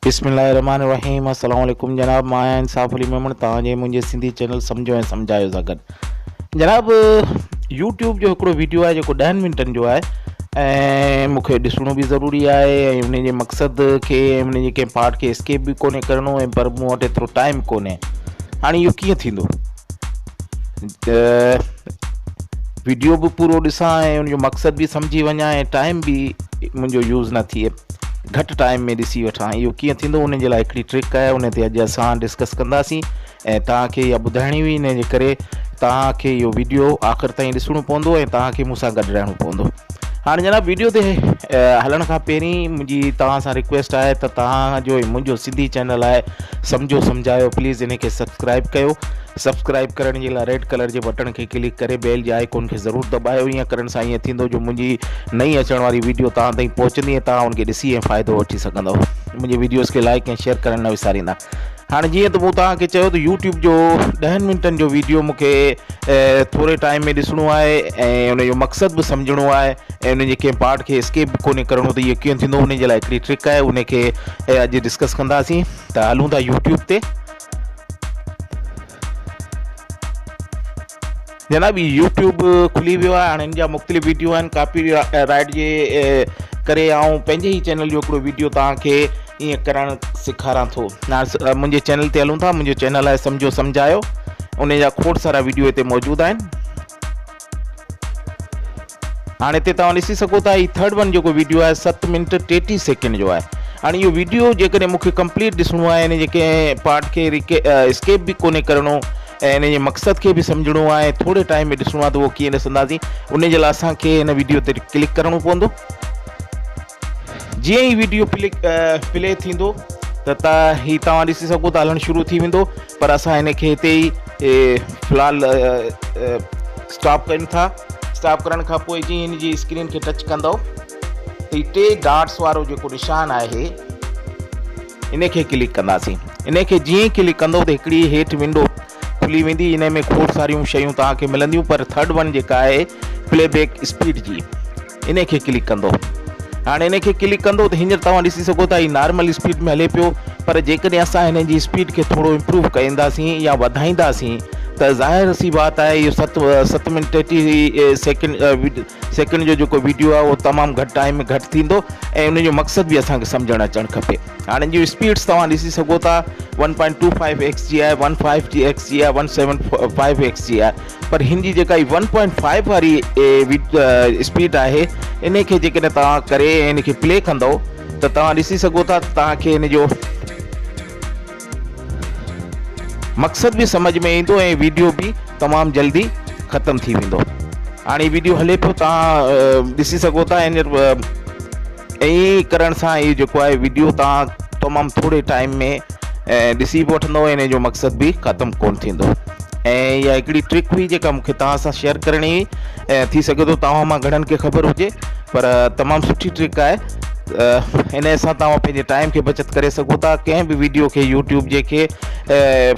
بسم الله الرحمن الرحيم السلام عليڪم جناب مان آهيان انصاف علي ميمڻ توهان جي منهنجي سنڌي چينل سمجهو ۽ سمجهايو سان گڏ جناب يوٽيوب جو هڪڙو ويڊيو آهي جيڪو ڏهن منٽن جو آهي ۽ مون کي ڏسڻو به ضروري آهي ۽ ان جي مقصد کي ۽ ان جي ڪنهن پارٽ کي اسڪيپ به ڪونهي ڪرڻو ۽ پر مون وٽ ايترو ٽائيم ڪونهي هاڻي اهو ڪيئن ٿيندو ته ويڊيو به پورو ڏسان ۽ ان جو مقصد به سمجهي وڃان ۽ ٽائيم به منهنجو يوز نه ٿئي گهٽ ٽائيم ۾ ڏسي وٺان اهو ڪيئن ٿيندو ان جي لاء هڪڙي ٽرڪ آهي ان تي اڄ اسان ڊسڪس ڪنداسين ۽ توهان کي اها ٻڌائڻي هئي ان جي ڪري توهان کي اهو ويڊيو آخر تائين ڏسڻو پوندو ۽ توهان کي مون سان گڏ رهڻو پوندو هاڻي جناب ويڊيو تي هلڻ کان پهرين منهنجي توهان سان رڪويسٽ آهي ته توهان جو منهنجو سنڌي چينل آهي سمجهو سمجهايو پليز ان کي سبسڪرائب ڪيو سبسڪرائب ڪرڻ جي لاء ريڊ ڪلر جي بٽڻ کي ڪلڪ ڪري بيل جي آئيڪون کي ضرور دٻايو ائين ڪرڻ سان ائين ٿيندو جو منهنجي نئين اچڻ واري ويڊيو توهان تائين پهچندي ۽ توهان ان کي ڏسي ۽ فائدو وٺي سگهندو منهنجي ويڊيوز کي لائڪ ۽ شيئر ڪرڻ نه وساريندا هاڻي جيئن ته مون توهان کي چيو ته يوٽيوب جو ڏهن منٽن جو ويڊيو مون کي ٿوري ٽائيم ۾ ڏسڻو آهي ۽ ان جو مقصد به سمجهڻو آهي ۽ ان جي ڪنهن پارٽ کي اسڪيپ به ڪونهي ڪرڻو ته اهو ڪيئن ٿيندو ان جي لاء هڪڙي ٽرڪ آهي ان کي اڄ ڊسڪس ڪنداسين ته هلون ٿا يوٽيوب تي جناب يوٽيوب کلي ويو آهي هاڻي ان جا مختلف ويڊيو آهن ڪاپي رائٽ جي ڪري آئون پنهنجي ئي چينل جو هڪڙو ويڊيو توهان کي ائين ڪرڻ سيکاران ٿو منهنجي چينل تي هلون ٿا منهنجو چينل آهي سمجهو سمجهايو ان جا کوڙ سارا ويڊيو هتي موجود آهن هاڻي هتي توهان ڏسي سگهو ٿا هي ٿرڊ ون جيڪو ويڊيو آهي 7 منٽ 33 سيڪنڊ جو آهي هاڻي اهو ويڊيو جيڪڏهن مون کي ڪمپليٽ ڏسڻو آهي ان جي ڪنهن پارٽ کي اسڪيپ به ڪونهي ڪرڻو ۽ ان جي مقصد کي به سمجهڻو آهي ٿوري ٽائيم ۾ ڏسڻو آهي ته اهو ڪيئن ڏسنداسين ان جي لاء اسان کي هن ويڊيو تي ڪلڪ ڪرڻو پوندو جيئن ئي ويڊيو پلي پلي ٿيندو ته ته هي توهان ڏسي سگهو ٿا هلڻ شروع ٿي ويندو پر اسان هن کي هتي ئي في الحال اسٽاپ ڪيون ٿا اسٽاپ ڪرڻ کان پوء جيئن هن جي اسڪرين کي ٽچ ڪندو ته هي ٽي ڊاٽس وارو جيڪو نشان آهي ان کي ڪلڪ ڪنداسين ان کي جيئن ئي ڪلڪ ڪندو ته هڪڙي هيٺ ونڊو کلي ويندي ان ۾ کوڙ ساريون شيون توهان کي ملنديون پر ٿرڊ ون جيڪا آهي پلي بيڪ اسپيڊ جي ان کي ڪلڪ ڪندو هاڻي ان کي ڪلڪ ڪندو ته هينئر توهان ڏسي سگهو ٿا هي نارمل اسپيڊ ۾ هلي پيو پر جيڪڏهن اسان هن جي اسپيڊ کي ٿورو امپروو ڪنداسين يا وڌائينداسين ته ظاهر سي بات آهي اهو ست ست منٽ 33 سيڪنڊ سيڪنڊ جو جيڪو ويڊيو آهي اهو تمام گهٽ ٽائيم ۾ گهٽ ٿيندو ۽ ان جو مقصد به اسان کي سمجهڻ اچڻ کپي هاڻي جي اسپيڊس توهان ڏسي سگهو ٿا 1.25 ايڪس جي آهي 1.5 جي ايڪس جي آهي 1.75 ايڪس جي آهي پر هن جي جيڪا هي 1.5 واري اسپيڊ آهي ان کي جيڪڏهن توهان ڪري ۽ ان کي پلي ڪندو ته توهان ڏسي سگهو ٿا ته توهان کي هن جو مقصد به سمجھ ۾ ايندو ۽ ويڊيو به تمام جلدي ختم ٿي ويندو هاڻي ويڊيو هلي پيو توهان ڏسي سگهو ٿا هينئر ائين ڪرڻ سان هي جيڪو آهي ويڊيو توهان تمام ٿوري ٽائيم ۾ ڏسي به وٺندو ۽ ان جو مقصد به ختم ڪون ٿيندو ۽ اها هڪڙي ٽرڪ هئي جيڪا مونکي توهان سان شيئر ڪرڻي هئي ۽ ٿي سگهي ٿو توهان مان گهڻن کي خبر هجي پر تمام سٺي ٽرڪ آهي ان سان توهان پنهنجي ٽائيم کي بچت ڪري سگهو ٿا ڪنهن به ويڊيو کي يوٽيوب جي کي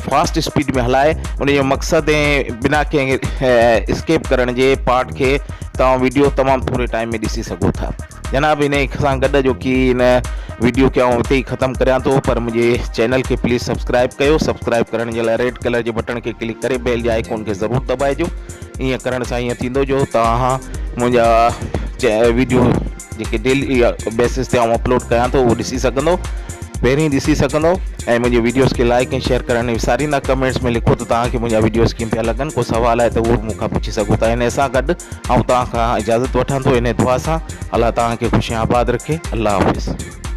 فاسٽ اسپيڊ ۾ هلائي ان جو مقصد ۽ بنا ڪنهن اسڪيپ ڪرڻ جي پارٽ کي توهان ويڊيو تمام ٿوري ٽائيم ۾ ڏسي سگهو ٿا جناب انهي سان گڏ جو ڪي هن ويڊيو کي آئون اتي ئي ختم ڪريان ٿو پر منهنجي چينل کي پليز سبسڪرائب ڪيو سبسڪرائب ڪرڻ جي لاء ريڊ ڪلر جي بٽڻ کي ڪلڪ ڪري بيل جي آئيڪون کي ضرور دٻائجو ائين ڪرڻ سان ائين ٿيندو جو توهان منهنجا ويڊيو جيڪي ڊيلي بيسس تي آئون اپلوڊ ڪيان ٿو اهو ڏسي سگهندو پهرين ڏسي سگهندو ۽ منهنجي ويڊيوز کي لائڪ ۽ شيئر ڪرڻ نه وساريندا ڪمينٽس ۾ لکو ته توهان کي منهنجا ويڊيوز ڪيئن پيا لڳن ڪو سوال آهي ته اهو به مون کان پڇي سگهو ٿا ان سان گڏ آئون توهان کان اجازت وٺان ٿو انهي دعا سان الله توهان کي خوش ۽ آباد رکي الله حافظ.